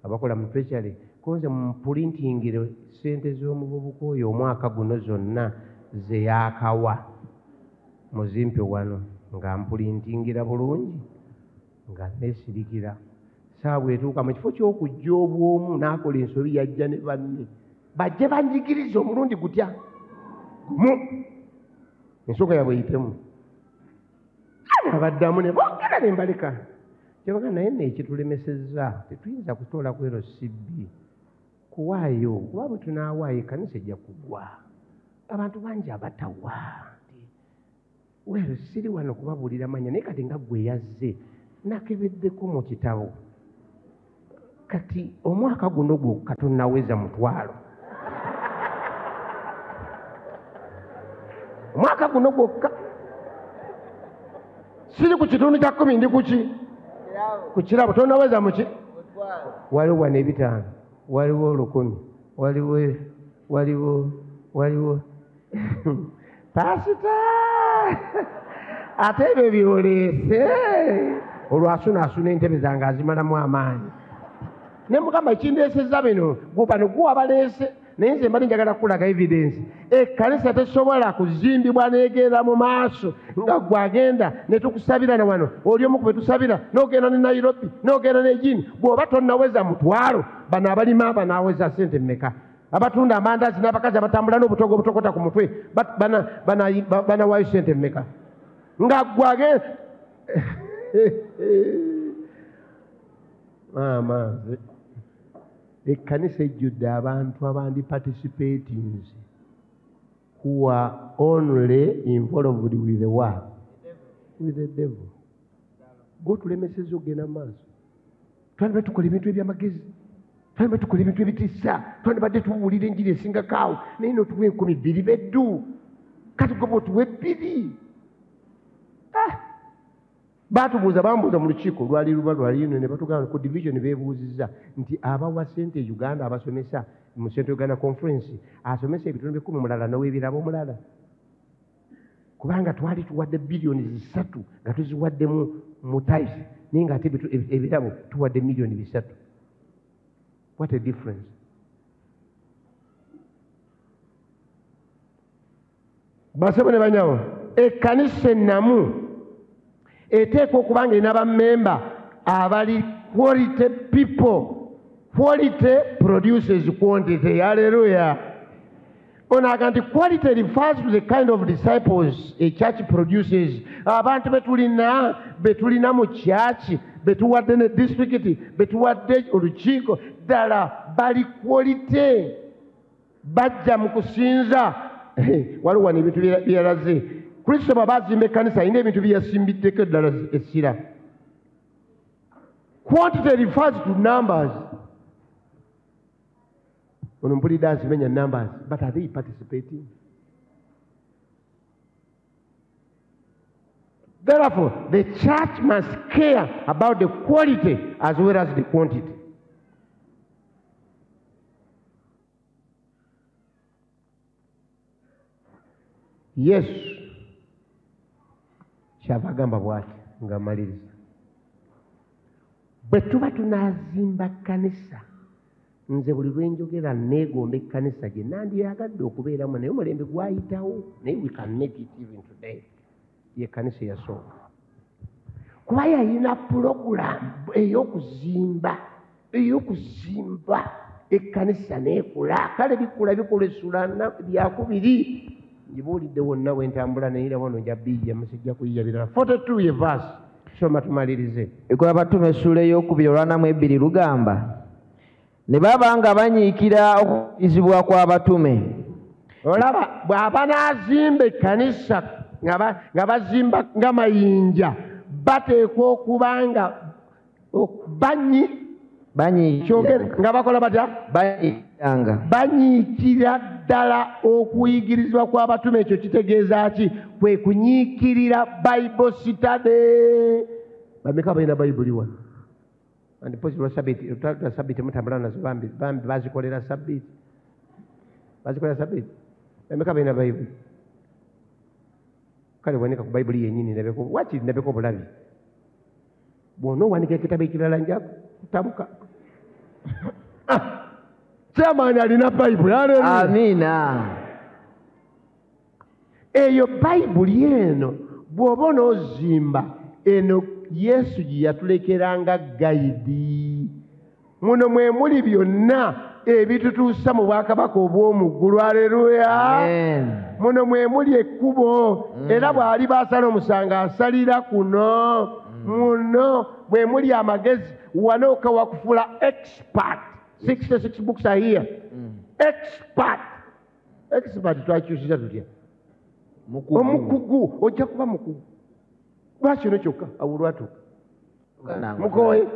Speaker 1: abakola mu treasury, konze mpulintingire ssente z'omuvubuka oyo omwaka guno zonna ze yaakawa muzimpe wano, nga mpulintingira bulungi nga neesirikira. Ssaawa etuuka mu kifo ky'okujja obw'omu n'akola ensobi yajja ne banne bajje banjigirize omulundi gutya gumu, ensonga yaabwe eyitemu. Abaddamu ne boogera ne mbaleka. Kyebaga naye nno ekitulemesezza tetuyinza kutoola ku LCB kuwaayo, kuba bwe tunaawaayo ekkanisa ejja kugwa. Abantu bangi abatawa. Well, siri wano kubabuulira manya, naye kati nga gwe yazze nakebeddeko mu kitabo. Kati omwaka guno gwokka tonnaweza 500. Omwaka guno gwokka siri ku kitundu kya 10, ndi kuki? Ku kirabo. Tonnaweza muki? Waliwo wano 500, waliwo 1000, waliwo pasita ate ebyo byoleese. Olwasunaasuna entebe zange azimalamu amaanyi. Ne mugamba ekindeesezza bino bano gwe wabaleese, naye nze mbadde njagala kukulaga evidence. Ekkanisa tesobola kuzimbibwa n'egenda mu maaso nga gwe agenda ne tukusabira na wano, oli omu ku be tusabira, n'ogenda ne Nairobi, n'ogenda ne Gini, bw'oba tonnaweza 500, bano abalima banaaweza ssente mmeka? Abatunda amandazi n'abakazi abatambula n'obutogo obutokota ku mutwe banawaayo sente mmeka? Nga gwage maama nze ekkanisa ejjudde abantu abandi participating who are only involved with the what? With the devil. Gwotulemesezza okugenda mu maaso. Twandibadde tukola ebintu ebyamagezi, twandibadde tukola ebintu ebitiisa, twandibadde tubuulira enjiri esingako awo, naye n'otuwa 2000 beddu. Kati gwe bw'otuwa 2. Baatubuuza, bambuuza mu lukiiko lwali luba lwali ino ne batugamba ku division beebuuzizza nti abawa ssente e Uganda abasomesa mu Central Uganda Conference asomesa ebitundu 10 mulala n'ow'ebirabo omulala. Kubanga twali tuwadde biliyoni 3 nga tuziwadde mu tithe, naye ng'ate ebirabo tuwadde miliyoni 3. What a difference. Basebo ne banyawo, ekkanisa ennamu eteekwa okuba nga erina bammemba abali quality people. Quality produces quantity. Hallelujah. Ono agamba nti quality refers to the kind of disciples a church produces. Abantu betulina mu church, betuwadde ne district, betuwadde olukiiko, ddala bali quality. Bajja mu kusinza. Waliwo wano ebintu byeyalaze. Kristo bw'aba azimba ekkanisa alina ebintu bye yasimbiddeko eddala essira. Quantity refers to numbers. Ono mpulidde azimenya numbers, but are they participating? Therefore, the church must care about the quality as well as the quantity. Yesu kyava agamba bw'ati nga mmaliriza, bwe tuba tunaazimba kkanisa, nze buli lwe njogera neegomba ekkanisa gye nandyagadde okubeeramu, naye omulembe gwayitawo, naye we can make it even today. Ye kkanisa eyasooka kuba yalina pulogulaamu ey'okuzimba ekkanisa n'ekula. Kale bikula bikola essula byakubiri ngibuulidde wonna we ntambula, naye era wano nja biyya, musijja kuyiyya birala. 42 ye verse, soma tumalirize.
Speaker 3: Ekola Abatume essuula ey'okubiri olwana mu ebbiri lugamba ne baba nga banyiikira okuyigirizibwa kw'abatume.
Speaker 1: Olaba bw'aba n'azimba ekkanisa nga bazimba nga mayinja, bateekwa okuba nga nga bakola batya? Banyiikira ddala okuyigirizibwa kw'abatume. Ekyo kitegeeza ki? Kwe kunyiikirira Bible study. Bameka balina Bayibuli wano? And posi lwa sabbiiti mutambula nazo, bambi bazikolera sabbiiti. Bazikolera sabbiiti. Bameka balina Bayibuli? Kale wanika ku Bayibuli yennyini ndabeko, wakiri ndabeko obulabi. Bw'onoowanika ekitabo ekirala nja kutabuka. Chairman alina Bayibuli. Haleluya.
Speaker 3: Amiina.
Speaker 1: Eyo Bayibuli eno bw'oba onoozimba eno Yesu gye yatulekeranga gayidi. Muno mwe muli byonna ebitutuusa mu bwakabaka obw'omu ggulu. Haleluya. Muno mwe muli ekkubo, era bw'aliba asala omusango asalira kuno. Muno mwe muli amagezi, wano wakufula expert. 66 books are here. Expert. Expert twakyusiza tutya? Omukugu, ojja kuba mukugu. Lwaki ono kyokka awo lwatuuka? Mukoye.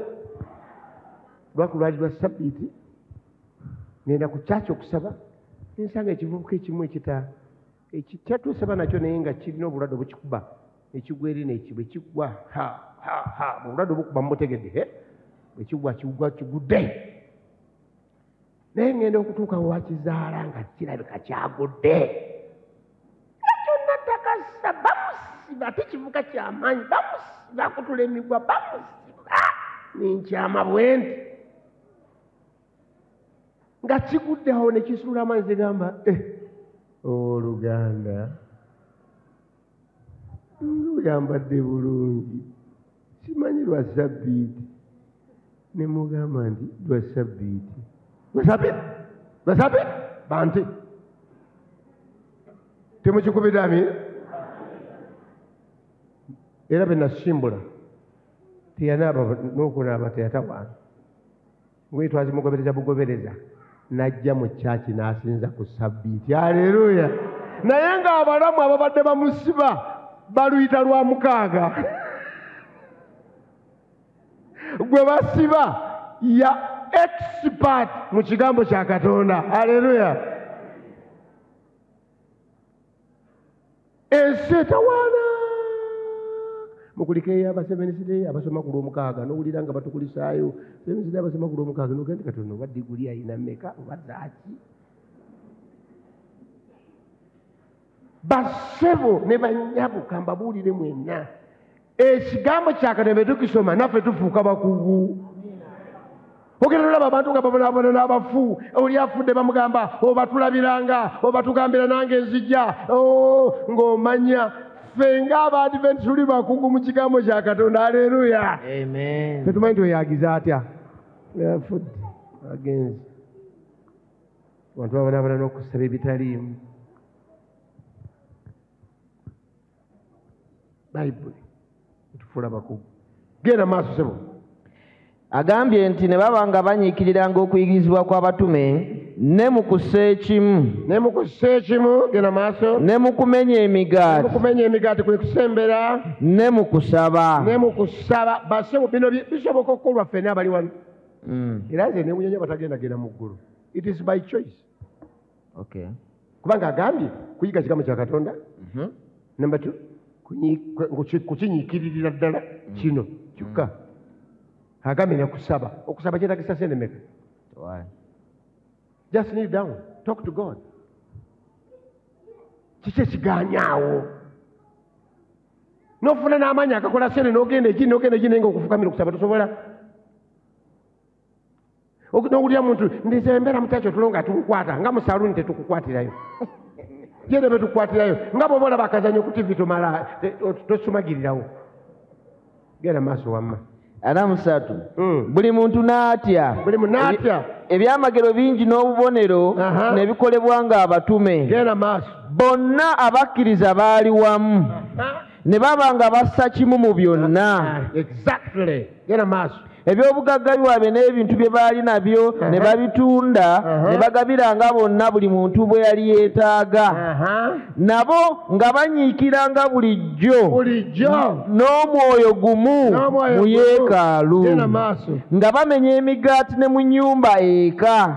Speaker 1: Lwaku lwali lwa sabbiiti, ngenda ku kyaki okusaba, nsanga ekivubuka ekimu ekikyatuusaba nakyo, naye nga kirina obulwadde obukikuba, ekigwa eri n'ekibwa ekigwa ha ha ha, obulwadde obukuba mumutegedde, ekigwa kigwa kigudde. Naye ngenda okutuuka wakizaala nga kirabika kyagudde. Kyonna takasa, bamusiba, ate kivuka kyamaanyi, bamusiba, akutula emigwa, bamusiba. Ninkyama bwe nti nga kigudde awo ne kisuula amazzi gamba, owooluganda ng'oyambadde bulungi, simanyi lwa sabbiiti. Ne mugamba nti lwa sabbiiti. Lwa sabbiiti? Lwa sabbiiti bante. Temukikubidde amiina? Era bwe nasimbula teyanaaba n'okunaaba teyatawaana. Ngoye twazimugobereza bugobereza n'ajja mu kyaki n'asinza ku sabbiiti. Aleluya! Naye ng'abalamu ababadde bamusiba baluyita lwa mukaaga. Gwe basiba ya expert mu kigambo kya Katonda. Aleluya! Ensi etawaana. Mukulikeyo abasevenisite abasoma ku lwomukaaga n'owulira nga batukulisaayo sevenisite abasoma ku lwomukaaga n'ogenda Katonda oba diguli ayina mmeka oba zaaki. Bassebo ne bannyabo kambabuulire mwenna, ekigambo kya Katonda bwe tukisoma naffe tufuuka bakugu. Ogenda olaba abantu nga babonaabona n'abafu, oli afudde bamugamba obatulabiranga obatugambira nange nzijja, ng'omanya ffe ng'Abaadiventi tuli bakugu mu kigambo kya Katonda. Aleluya!
Speaker 3: Amen.
Speaker 1: Tetumanyi nti oyagiza atya, afudde agenze. Abantu babonaabona n'okusaba ebitaliimu. Bayibuli etufuula bakugu. Genda maaso ssebo.
Speaker 3: Agambye nti ne baba nga banyiikiriranga okuyigirizibwa kw'abatume ne mu kussa ekimu,
Speaker 1: ne mu kussa ekimu, genda maaso,
Speaker 3: ne mu kumenya emigaati,
Speaker 1: ne mu kumenya emigaati kwe kusembera,
Speaker 3: ne mu kusaba,
Speaker 1: ne mu kusaba. Bassebo bino bisoboka okukolwa ffenna abali wano. Era nze newuunya nnyo abatagendagenda mu ggulu. It is by choice.
Speaker 3: Okay.
Speaker 1: Kubanga agambye kuyiga kigambo kya Katonda. Number 2, kukinyiikiririra ddala kino kyokka. Agambye ne kusaba. Okusaba kyetaagisa ssente mmeka? Just kneel down, talk to God. Kiki ekigaanyaawo? N'ofuna n'amaanyi agakola ssente n'ogenda egi n'ogenda egi naye ng'okufukamira okusaba tosobola. N'owulira muntu nze embeera mu kyaki otulo nga tukukwata nga mu saluuni tetukukwatirayo. Genda be tukukwatirayo nga bw'oba olaba akazannyo ku TV tomala tosumagirirawo. Genda maaso wamma.
Speaker 3: 43. Buli muntu n'atya.
Speaker 1: Buli muntu n'atya.
Speaker 3: Ebyamagero bingi n'obubonero ne bikolebwa ng'abatume.
Speaker 1: Genda maaso.
Speaker 3: Bonna abakkiriza baali wamu. Ne baba nga bassa kimu mu byonna.
Speaker 1: Exactly. Genda maaso.
Speaker 3: Ebyobugagga byabwe n'ebintu bye baali nabyo ne babitunda ne bagabiranga bonna buli muntu bwe yali yeetaaga. Nabo nga banyiikiranga bulijjo n'omwoyo gumu mu yeekaalu, nga bamenya emigaati ne mu nnyumba eka,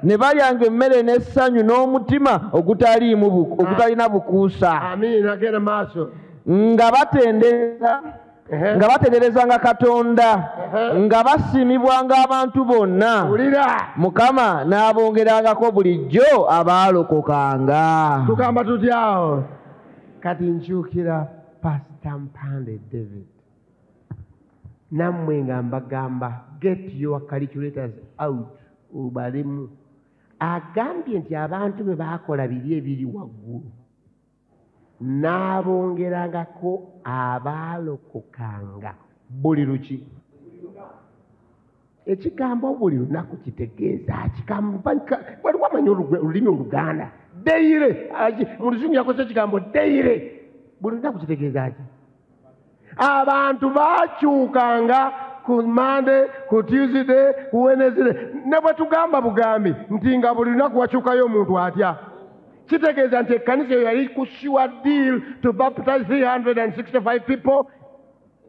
Speaker 3: ne balyanga emmere n'essanyu n'omutima ogutalina bukuusa.
Speaker 1: Amiina. Genda maaso.
Speaker 3: Nga batenderezanga Katonda, nga basiimibwanga abantu bonna. Mukama n'abongerangako bulijjo abaalokokanga.
Speaker 1: Tugamba tutyawo? Kati nkyukira Pastor Mpande David, nammwe nga mbagamba get your calculators out obalemu. Agambye nti abantu bwe baakola biri ebiri waggulu n'abongerangako abaalokokanga buli luki. Ekigambo buli lunaku kitegeeza waliwo amanyi olulimi Oluganda deyire, mu Luzungu yakozesa ekigambo deyire. Buli lunaku kitegeeza ki? Abantu baakyukanga ku Monday, ku Tuesday, ku Wednesday. Ne bwe tugamba bugambi nti nga buli lunaku wakyukayo omuntu atya, kitegeeza nti ekkanisa eyo yali ku sure deal to baptize 365 people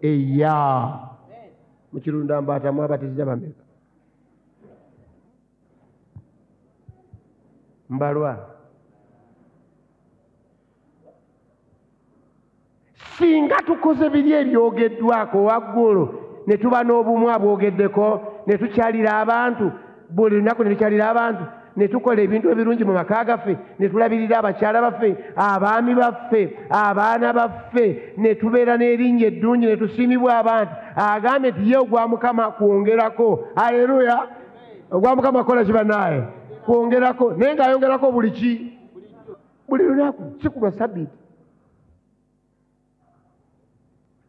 Speaker 1: a year. Mu Kirunda Mbaata mwabatiza bameka? Mbalwa. Singa tukoze biri ebyogeddwako waggulu ne tuba n'obumu abwogeddeko ne tukyalira abantu buli lunaku, ne tukyalira abantu, ne tukola ebintu ebirungi mu maka gaffe, ne tulabirira abakyala baffe, abaami baffe, abaana baffe, ne tubeera n'erinnya eddungi ne tusiimibwa abantu. Agambye nti ye ogwa Mukama kwongerako. Aleluya! Ogwa Mukama kukola ki bannaaye? Kwongerako. Naye ng'ayongerako buli ki? Buli lunaku, si ku lwa sabbiiti.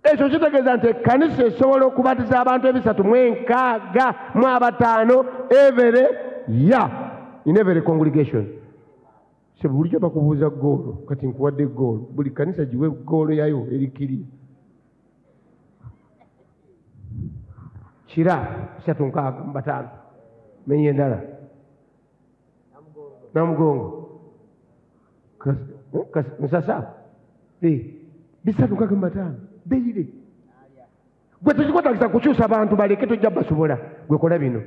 Speaker 1: Ekyo kitegeeza nti ekkanisa esobola okubatiza abantu 365 every year. in every congregation. Se bulijjo bakubuuza goolo, kati nkuwadde goolo. Buli kanisa giwe goolo yayo erikiri. Kira 365. Menye endala. Namugongo. Musasa. 365. Daily. Gwe tekikwetagisa kukyusa abantu baleke tojja basobola. Gwe kola bino.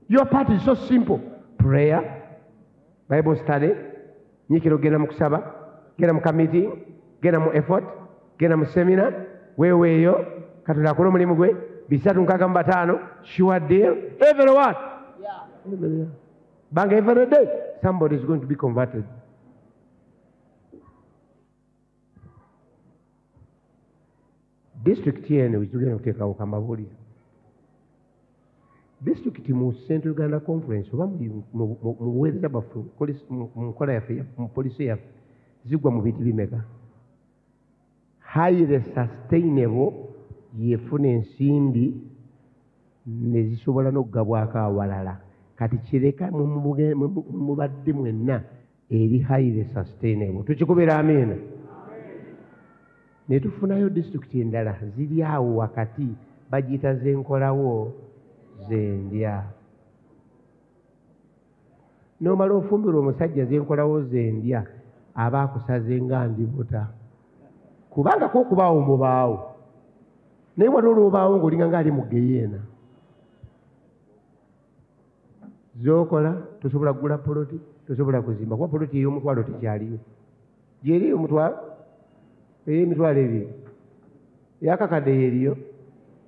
Speaker 1: Your part is so simple. Prayer, Bible study, nyikiro genda mu kusaba, genda mu committee, genda mu effort, genda mu seminar, weweeyo, Katonda akola omulimu gwe, 365, sure deal, every what? Yeah. Bang, every day, somebody is going to be converted. District eno tugenda okuteekawo kambabuulire. District mu Central Uganda Conference oba mu buweereza bwaffe mu nkola yaffe mu polisi yaffe zigwa mu bintu bimeka? Highly sustainable yefuna ensimbi ne zisobola n'okugabwako awalala. Kati kireka mubadde mwenna eri highly sustainable. Tukikubira amiina. Ne tufunayo district endala ziri awo wakati bagiyita zenkolawo zendya. N'omala ofumbirwa omusajja zenkolawo zendya aba akusaze nga ndibuta. Kubanga ko okubaawo mubaawo. Naye waliwo olwobaawo ng'olinga ng'ali mu geyeena. Z'okola tosobola kugula poloti, tosobola kuzimba kuba poloti ey'omutwalo tekyaliyo. Gyeri ey'omutwalo, ey'emitwalo ebiri. Eyakakadde y'eriyo,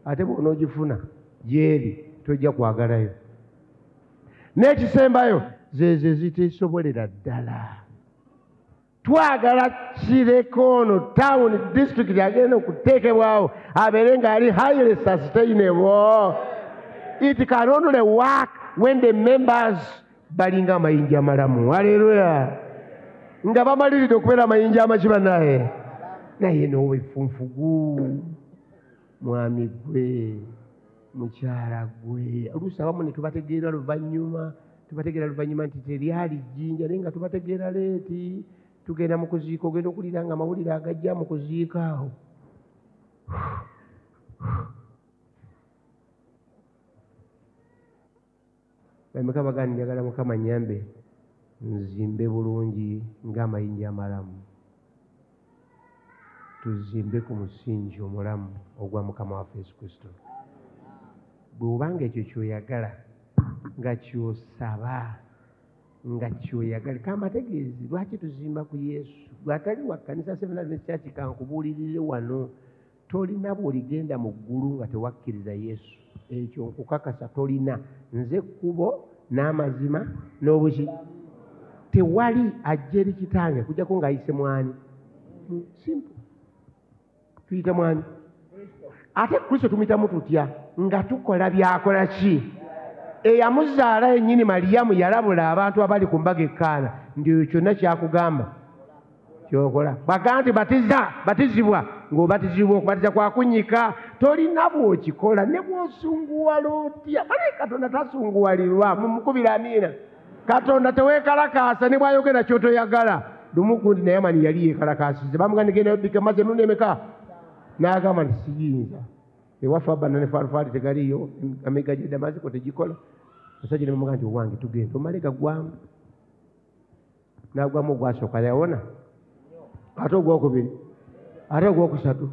Speaker 1: ate bw'onoogifuna gyeri tojja kwagalayo. N'ekisembayo zezo ziteesobolera ddala. Twagala kireka ono town district agenda okuteekebwawo abeere ng'ali highly sustainable. It can only work when the members balinga amayinja amalamu. Haleluya. Nga bamaliridde okubeera amayinja amaki bannaye. Naye n'owefunfugu mwami gwe, mukyala gwe. Oluusi abamu ne tubategeera luvannyuma, tubategeera luvannyuma nti teryali jjinja naye nga tubategeera leeti. Tugenda mu kuziika, ogenda okulira nga amawulire agajja mu kuziika awo. Bameka bagamba njagala Mukama nnyambe nzimbe bulungi ng'amayinja amalamu. Tuzimbe ku musingi omulamu ogwa Mukama waffe Yesu Kristo. Bw'obanga ekyo ky'oyagala nga ky'osaba nga ky'oyagala, kambategeeze lwaki tuzimba ku Yesu. Bw'atali wa kkanisa Seventh Adventist Church kankubuulirire wano, tolina bw'oligenda mu ggulu nga tewakkiriza Yesu. Ekyo nkukakasa tolina. Nze kkubo n'amazima n'obuki. Tewali ajja eri kitange kujjako ng'ayise mwani. Simple. Tuyita mwani. Ate Kristo tumuyitamu tutya? Nga tukola byakola ki? Eyamuzaala yennyini Mariyamu yalabula abantu abali ku mbaga e Kaana nti oyo kyonna kyakugamba kyokola. Bw'agamba nti batiza, batizibwa, ng'obatizibwa okubatiza kwa kunnyika, tolina bw'okikola ne bw'osunguwala otya. Bale Katonda tasunguwalirwa, mumukubira amiina. Katonda teweekalakaasa ne bw'ayogera ky'otoyagala. Lumu gundi naye Amani yali yeekalakaasize, bamugamba genda obbike amazzi emirundi emeka? N'agamba nti siyinza. Ewaffe Abana ne Falufaali tegaliyo, emigga gy'e Damasiko tegikola. Omusajja ne bamugamba nti owange tugenda, omale gaggwamu. N'agwamu ogwasooka yawona, ate ogwokubiri, ate ogwokusatu,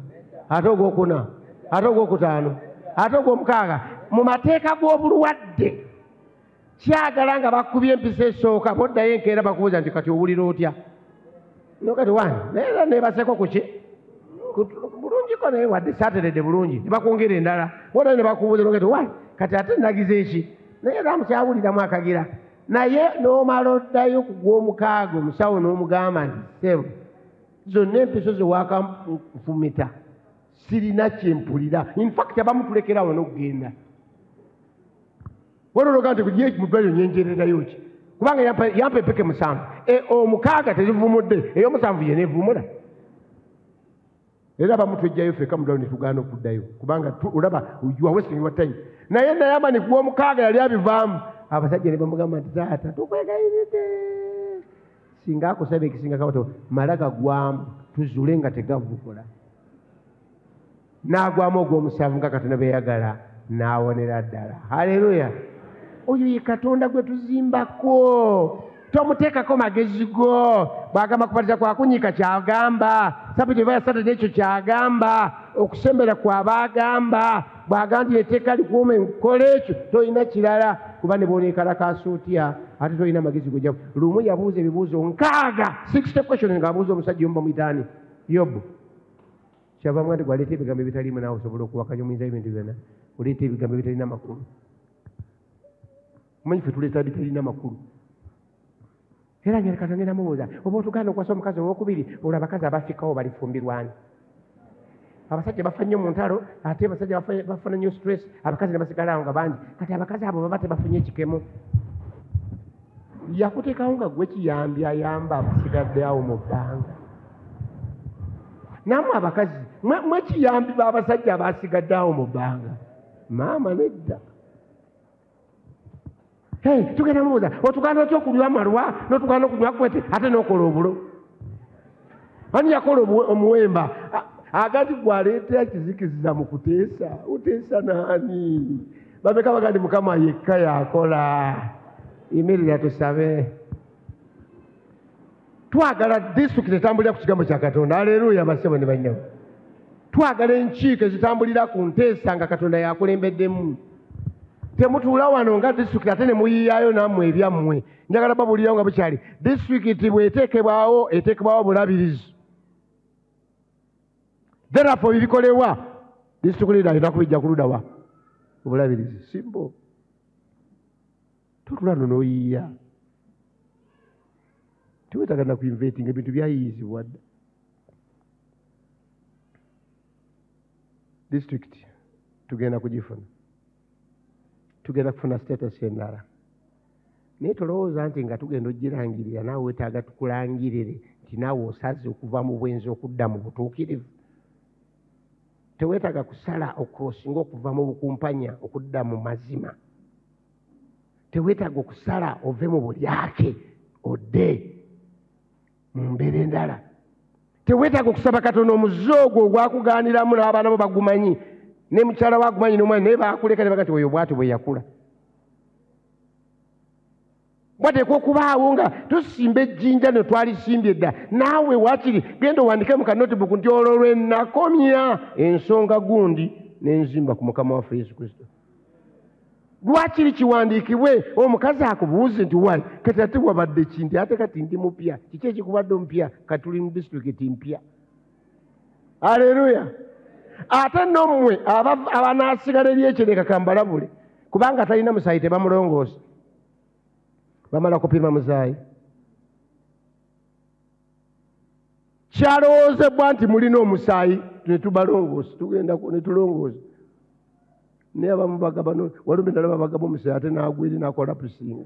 Speaker 1: ate ogwokuna, ate ogwokutaano, ate ogwomukaaga. Mu mateeka g'obulwadde kyagala nga bakubye empisa esooka, bw'oddayo enkeera bakubuuza nti kati owulira otya? Nokati wange naye era neebaseeko ku ki? Bulungiko naye wadde saateredde bulungi, ne bakwongera endala. Bw'oddayo ne bakubuuza nokati wange kati ate nagize eki? Naye era mukyawuliramu akagira. Naye n'omala oddayo ku gw'omukaaga omusawo n'omugamba nti ssebo zonna empiso ze waakanfumita sirina kye mpulira. In fact abamu tulekerawo n'okugenda. Waliwo nti ye mu ddwaliro nyenjererayo ki? Kubanga yampa empeke 7, omukaaga tezivumudde, ey'omusanvu ye neevumula. Era abamu twejjayo ffekka mu ddwaliro ne tugaana okuddayo kubanga olaba you are wasting your time. Naye Nayamani ku gw'omukaaga yali abivaamu Abasajja ne bamugamba nti taata tukwegayiridde, singa akusaba ekisinga kabato mala gagwamu tuzuule nga tegavukula. N'agwamu ogw'omusanvu nga Katonda bwe yagala, n'awonera ddala. Haleluya! Oyo ye Katonda gwe tuzimbako. Tomuteekako magezi go. Bw'agamba kubatiza kwakunyiika ky'agamba, Sabiti eba ya Saturday n'ekyo ky'agamba, okusembera kw'aba agamba, bw'agamba nti etteeka likuume nkola ekyo, tolina kirala kuba ne bw'oneekalakaasa otya ate tolina magezi gojja. Lumu yabuuza ebibuuzo 60, 60 questions ng'abuuza omusajja omu bamuyita ani? Yobu. Kyava nti gwaleeta ebigambo ebitaliimu naawe osobola okuwakanya omuyinza ebintu byonna, oleeta ebigambo ebitalina makulu. Omanyi ffe tuleeta bitalina makulu. Era ngeri Katonda ngenda mubuuza, oba otugaana okuwasa omukazi owokubiri, olwo abakazi abafikawo balifumbirwani? Abasajja bafa nnyo mu ntalo, ate abasajja bafuna nnyo stress, abakazi ne basigala awo nga bangi. Kati abakazi abo baba tebafunye ekikemo. Yakuteekawo nga gwe kiyambi ayamba abasigadde awo mu bbanga. Nammwe abakazi mwe kiyambi b'abasajja abasigadde awo mu bbanga. Maama nedda. Hey, tugenda mubuuza, otugaana otya okunywa amalwa, n'otugaana okunywa kwete, ate n'okola obulo. Ani yakola omuwemba? Agati gwaleeta kizikiziza mu kuteesa, oteesa naani? Bameka bagandi Mukama yekka yakola. Yimirira tusabe. Twagala disitulikiti etambulira ku kigambo kya Katonda. Haleluya bassebo ne bannyabo. Twagala enkiiko ezitambulira ku nteesa nga Katonda yakulembeddemu. Temutuula wano nga disitulikiti ate ne muyiiyaayo nammwe ebyammwe. Njagala babuulirawo nga bukyali. Disitulikiti bw'eteekebwawo, eteekebwawo bulabirizi. Therefore ebikolebwa disitulikiti leader alina kubijja ku ludda wa obulabirizi. Simple. Totula no n'oyiiya. Teweetaaga na kuinventinga, ebintu byayiiyizibwa dda. Disitulikiti tugenda kugifuna. Tugenda kufuna status endala. Naye tolowooza nti nga tugenda ogirangirira naawe weetaaga tukulangirire nti naawe osaze okuva mu bwenzi okudda mu butuukirivu. Teweetaaga kusala okurosinga okuva mu bukumpanya okudda mu mazima. Teweetaaga okusala ove mu bulyake odde mu mbeera endala. Teweetaaga okusaba Katonda omuze ogwo ogwakugaaniramu n'abaana bo bagumanyi, ne mukyala we agumanyi n'omwana, naye baakuleka ne baga nti oyo bw'atyo bwe yakula. Wateekwa okubaawo nga tusimba ejjinja ne twalisimbye dda, naawe waakiri genda owandike mu ka notebook nti olwo lwe nakomya ensonga gundi ne nzimba ku Mukama waffe Yesu Kristo. Lwakiri kiwandiikibwe omukazi akubuuze nti wali kati ate wabadde ki nti ate kati ndi mupya, kiki ekikubadde omupya? Kati tuli mu disitulikiti mpya. Haleluya! Ate nno mmwe abanaasigala eri ekireka kambalabule, kubanga talina musaayi tebamulongoosa. Bamala kupima musaayi. Kyalowoozebwa nti mulina omusaayi ne tubalongoosa, tugenda ne tulongoosa. Naye abamu bagaba, waliwo endala babagaba omusaayi ate n'agwa eri n'akola pusinga.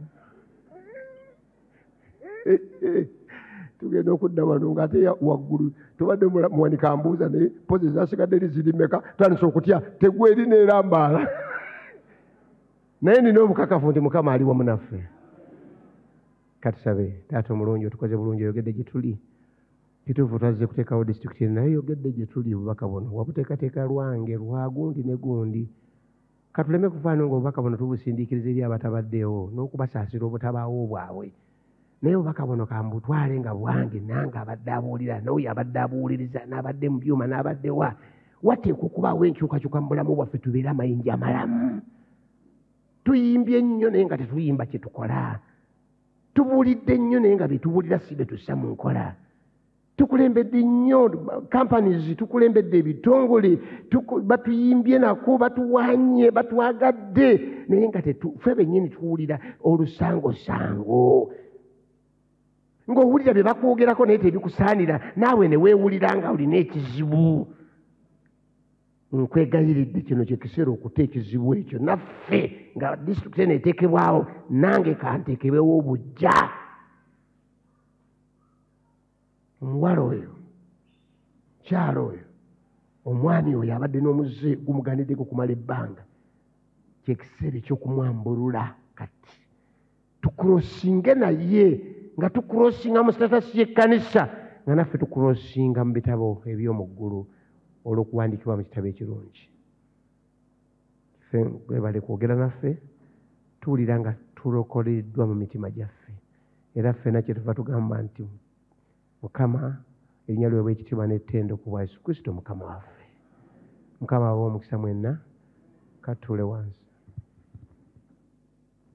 Speaker 1: Tugenda okudda wano ng'ate waggulu tubadde muwanika mbuuza naye pozi ezasigadde eri ziri mmeka, tutandise okutya tegwa eri n'erambaala. Naye nina obukakafu nti Mukama ali wamu naffe. Katusabe. Taata omulungi, otukoze bulungi, oyogedde gye tuli. Kituufu twazze kuteekawo disitulikiti naye oyogedde gye tuli obubaka buno. Wabuteekateeka lwange lwa gundi ne gundi. Katuleme kufaanana ng'obubaka buno tubusindiikiriza eri abatabaddewo n'okubasaasira obutabaawo bwabwe. Naye obubaka buno kambutwale nga bwange, nange abadde abuulira, n'oyo abadde abuuliriza, n'abadde mu byuma, n'abadde wa. Wateekwa okubaawo enkyukakyuka mu bulamu bwaffe tubeere amayinja amalamu. Tuyimbye nnyo naye nga tetuyimba kye tukola. Tubuulidde nnyo naye nga bye tubuulira si bye tussa mu nkola. Tukulembedde nnyo companies, tukulembedde ebitongole, batuyimbye nako, batuwanye, batwagadde, naye nga ffe bennyini tuwulira olusangosango. Ng'owulira bye bakwogerako naye tebikusaanira, naawe ne weewulira nga olina ekizibu. Nkwegayiridde kino kye kiseera okuta ekizibu ekyo naffe nga disitulikiti eno eteekebwawo, nange kanteekebwewo obuggya. Omuwala oyo, mukyala oyo, omwami oyo abadde n'omuze gumuganiddeko okumala ebbanga, kye kiseera eky'okumwambulula kati. Tukurosinge naye nga tukurosinga mu status y'ekkanisa, nga naffe tukurosinga mu bitabo eby'omu ggulu olw'okuwandiikibwa mu kitabo ekirungi. Ffe webale kwogera naffe, tuwulira nga tulokoleddwa mu mitima gyaffe, era ffenna kye tuva tugamba nti Mukama erinnya liweebwe ekitiibwa n'ettendo ku bwa Yesu Kristo Mukama waffe. Mukama abawe omukisa mwenna. Katuule wansi.